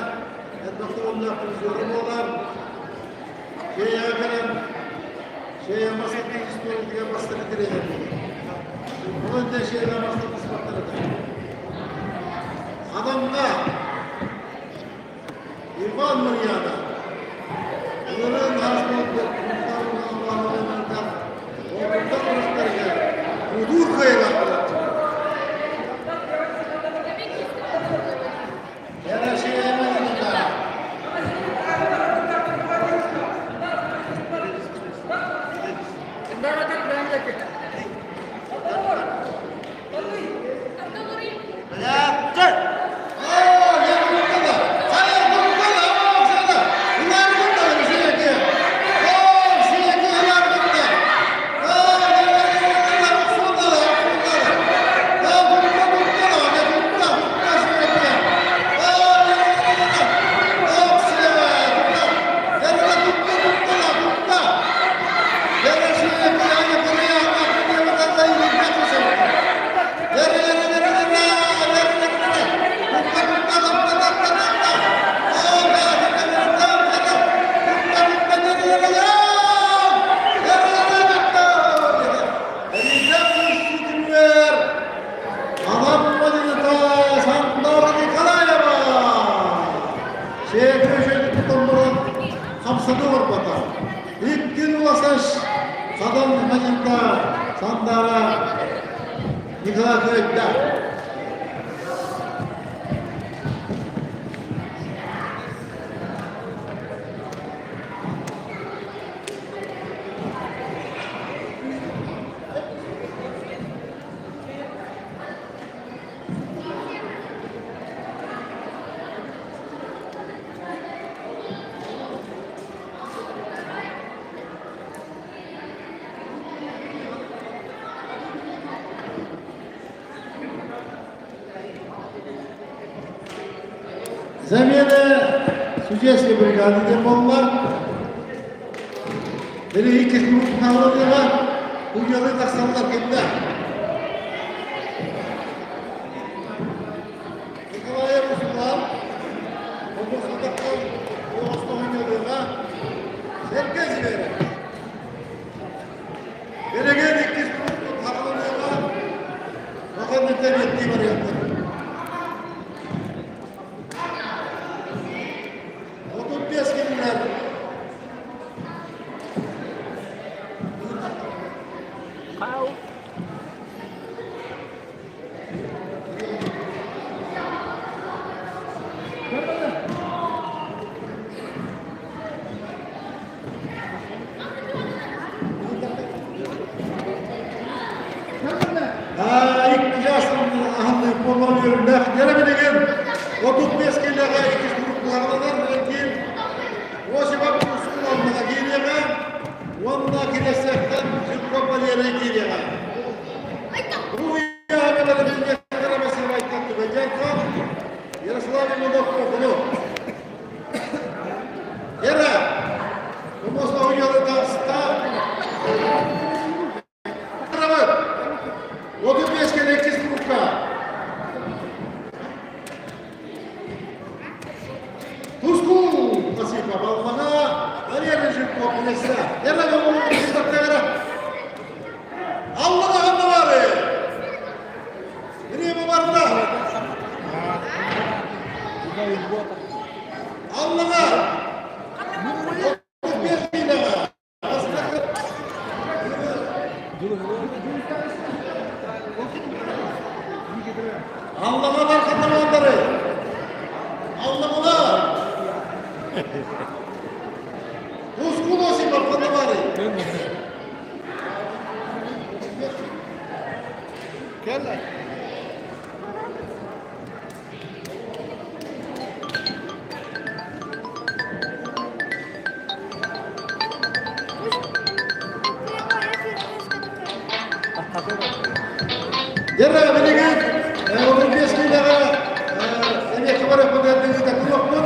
[SPEAKER 1] элбэх уоннаах призера буолар. Сиэйэҕэ кэлэн Сиэйэ мастер историятыгар бастакы тренер буолар. Онон дьэ Сиэйэҕэ мастер спорттар этэ. Адамҥа Иван Марьяна Ылырыын ааспыт Ордуктар күрэхтэригэр мудуур кыайыылаах буолааччы. Россия Хамсаныы барбата. Иккин уласаш Садан Мадинта Сандара Николай Кыайда. Замена судейской бригады диэн буолла. Били иккис группаҕа судьялыы тахсаллар кэллэ. Николаев Руслан Обосудакка оҕостоһунньалыыга Сергей Зверев. Береген иккис группа хаҕылыныыга Мохаммедтен еттии барыахпыт. 35 кинилэр
[SPEAKER 2] Хау.
[SPEAKER 1] Икки аһынны полуөрүллэх дьэрэ билигин 35 киилэҕэ иккис группаларынан киин Осипов Усуланнаҕа киириэҕэ уонна Кириэстэхтэн Жирков Валерий киириэҕэ. Ярослав Иванов Кохуну. Тускул Осипов ханна баарый?
[SPEAKER 4] Кэллэ.
[SPEAKER 1] Дьэ, билигин 35 киилэҕэ эмиэ кыбарыппытыгар кулуоппут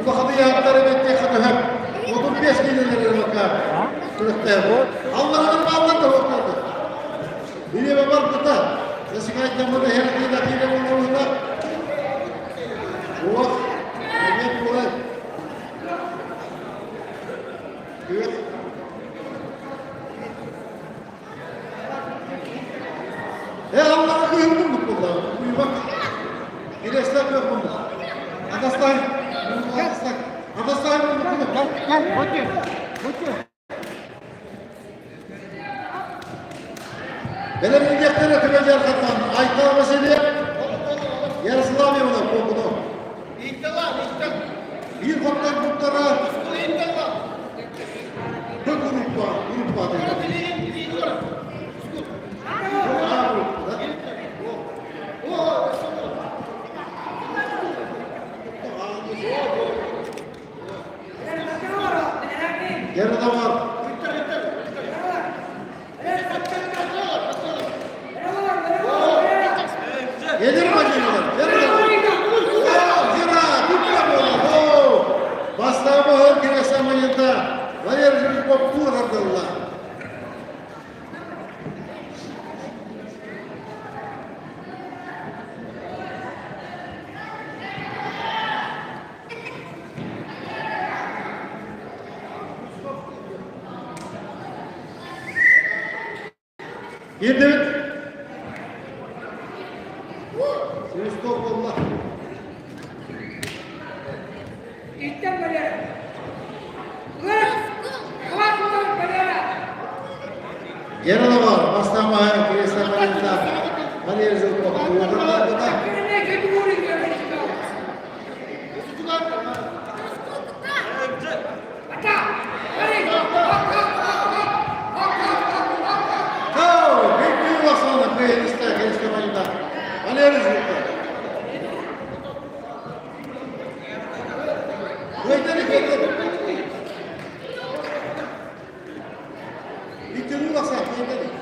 [SPEAKER 1] улахан ыйаахтар эбэттиэххэ төһө 35 киилэлэр бакка күрэхтэһэр. Алларалар бааллар да уохтарда. Бириэмэ барбыта. Засекайтаммыта хердиина киилэ буолуота. Уох, эмиэ туолай. Күөх. Э, аллара кыһыл муннук буолла. Уйбак. Киреслер күөх муннук. Атастаһын. Атастаһын. Атастаһын муннук.
[SPEAKER 4] Кел, Бути. Бути.
[SPEAKER 1] Бэлэмнэниэхтэрэ Түбэ-Дьархаттан Айтал Васильев, Ярослав Иванов Куокуну. Биир хотторбуттара Б группа, группа А группа, да? Герда бар. Gelir makineler, gelir. Zira, tutma böyle. Бастабы хөр киресе майында Валерий Жирков туурардылла. Киирдибит. Свисток буолла.
[SPEAKER 5] Иттен Валера. Валера! Валера!
[SPEAKER 1] Герада бар. Бастама кресло Маринда. Валерий Жирков. Валерий Жирков. Көйдері көйдері. Икки уласа көйдері.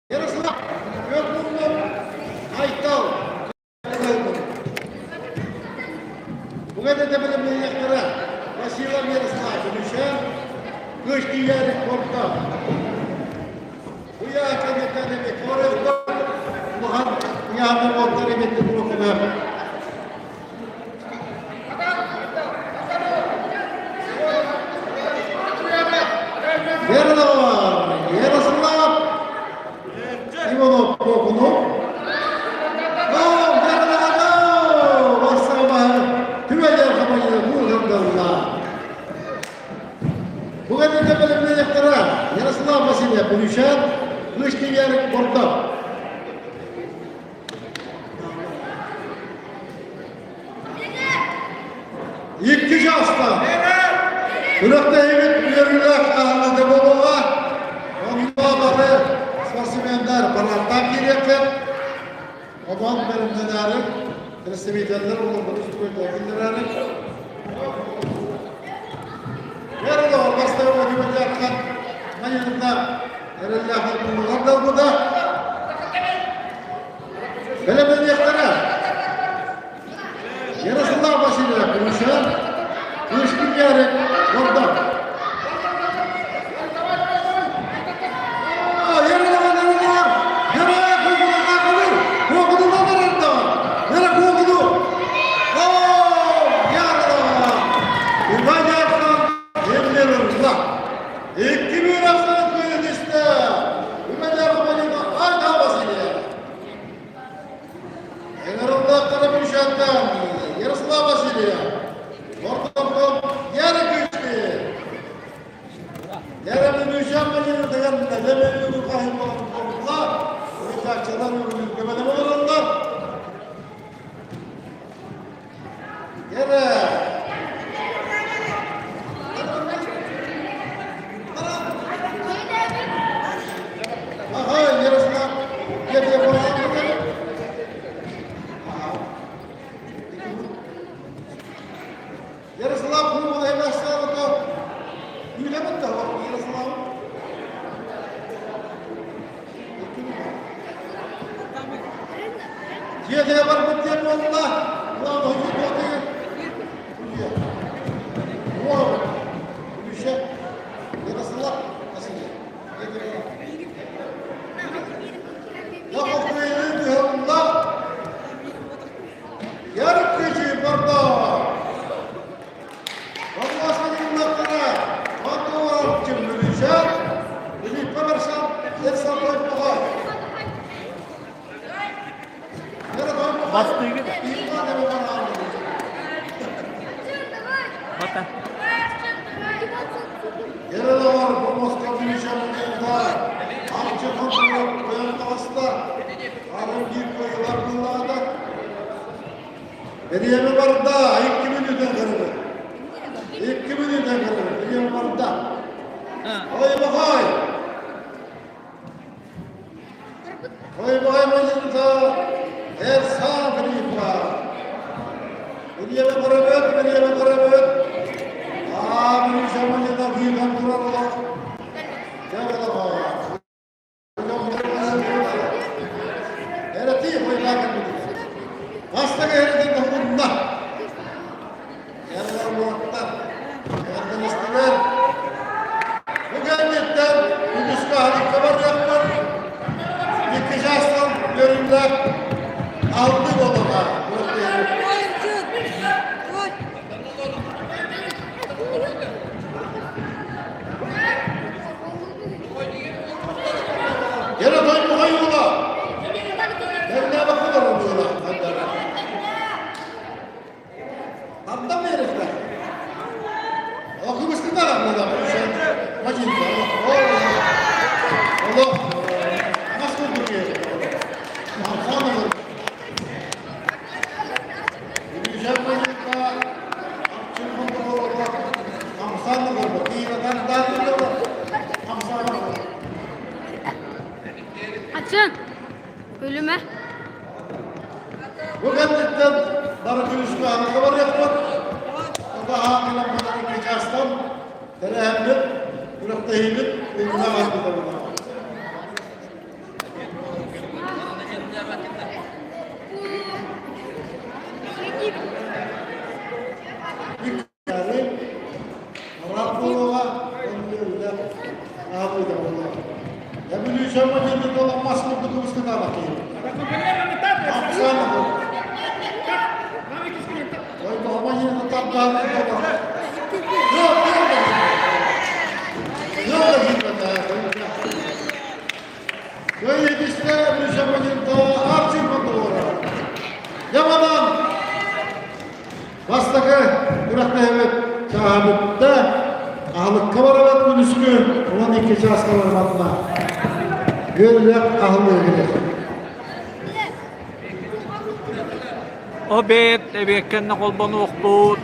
[SPEAKER 1] Ярослав Петровна Айтал. Бүгін де білімнен Василов Ярослав Бүлүшен, Кыш киярик Корта. Уя кенеттен Корес Улахан Яхны оттар эметти бурукуна. Верно, Ярослав Иванов Кокунов. Гол, верно, гол! Бассама Түбәлер хамайы Мургандалла. Бүгін де білімнен Ярослав Васильев Бүлүшен, Кыш киярик Корта. Икки жастан. Күрэхтэһиибит үөрүүлээх аһыллыыта буолуоҕа. Онно бары спортсмендар парадтаан киириэххит. Онон бэлэмнэнээри представителлэр олорбут устуруйдара киллэрээри. Бэлэмнэниэхтэрэ. Ярослав Васильев Курушан, Пушкин Ярик Гордон. Ярослав Васильев, Гордонтон Ярик Күчкин. Ярослав Дьиэтигэр барбыт диэн буолла. Ярослав Васильев.
[SPEAKER 2] Бастыыгы да. Бата.
[SPEAKER 1] Бириэмэ барда, 2 мүнүүтэн көрөбүт. 2 мүнүүтэн көрөбүт, бириэмэ барда. Ой, бахай! Ой, бахай, майынта, Эрсан Филиппа. Бириэмэ көрөбүт, бириэмэ көрөбүт. Аа, Миша Майына кыйдан турар олох. Дьэ, Бастакы эрэтин тоһунна. Эрэлэр уоттар, эрдэлэстилэр. Бу кэнниттэн үгүскэ аһылыкка барыахпыт. Икки чаастан үөрүүлээх аһыллыы буолуоҕа. Gene toymuğa yola. Yerine bakıyorlar oluyorlar. Tardan mı herifler? Okumuştular ablalar. Macit. Allah. Nasıl oldu ki?
[SPEAKER 3] Açın. Ölüme.
[SPEAKER 1] Бу кэнниттэн бары күнүскү аһылыкка барыахпыт. Аһаан кэлэн икки чаастан тэрээһиммит, күрэхтэһиибит иннинэ барбыта буолар. Яманан Бастакы күрэхтэһэбит чааһабытта аһылыкка барабыт күнүскү 12 чааска барбатына үөрүүлээх аһыллыы кэлэр.
[SPEAKER 2] Обед эбиэккэннэ холбонуохпут.